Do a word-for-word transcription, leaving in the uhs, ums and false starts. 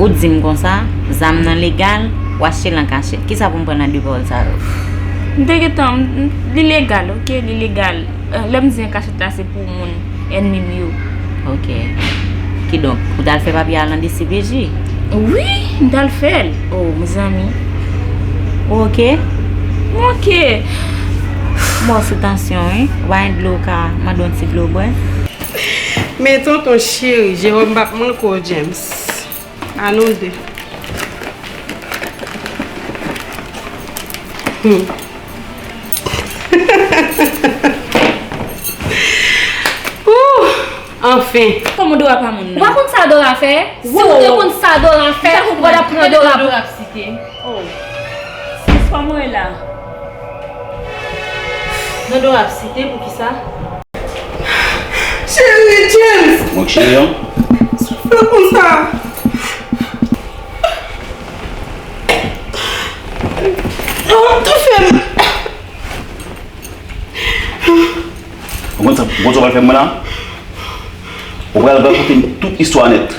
Ou di m konsa, zam nan legal, w achte l an kachèt. Kisa pou m pran nan de pawòl sa yo? M te gentan, m- m- li legal, oke, li legal. Eh, lè m di an kachèt la, se pou moun ènmi m yo. Oke. Kidonk, ou t al fè papye a nan D C P J? Wi, m t al fè l. Oh, mezanmi. Ou oke? M oke. M wè w sou tansyon, wi. Ou pa gen dlo, w ka mande yon ti dlo bwè? Men tonton cheri, Jewòm p ap manke w, James. A nou de. Hmm. Ouh, anfen. Kòman Dora pa moun nan? Ou pa konn sa Dora fè? Si w te konn sa Dora fè, ou pa t ap pran Dora pou. Dora ap site. Oh. Sis, kòman w ye la? Non, Dora ap site, poukisa? Cheri, James! Mwen k cheri an? Sa w fè konsa? Oh, toufe m! Ou konn sa, ou konn sa w pral fè mwen la? Ou pral rakonte m tout istwa nèt.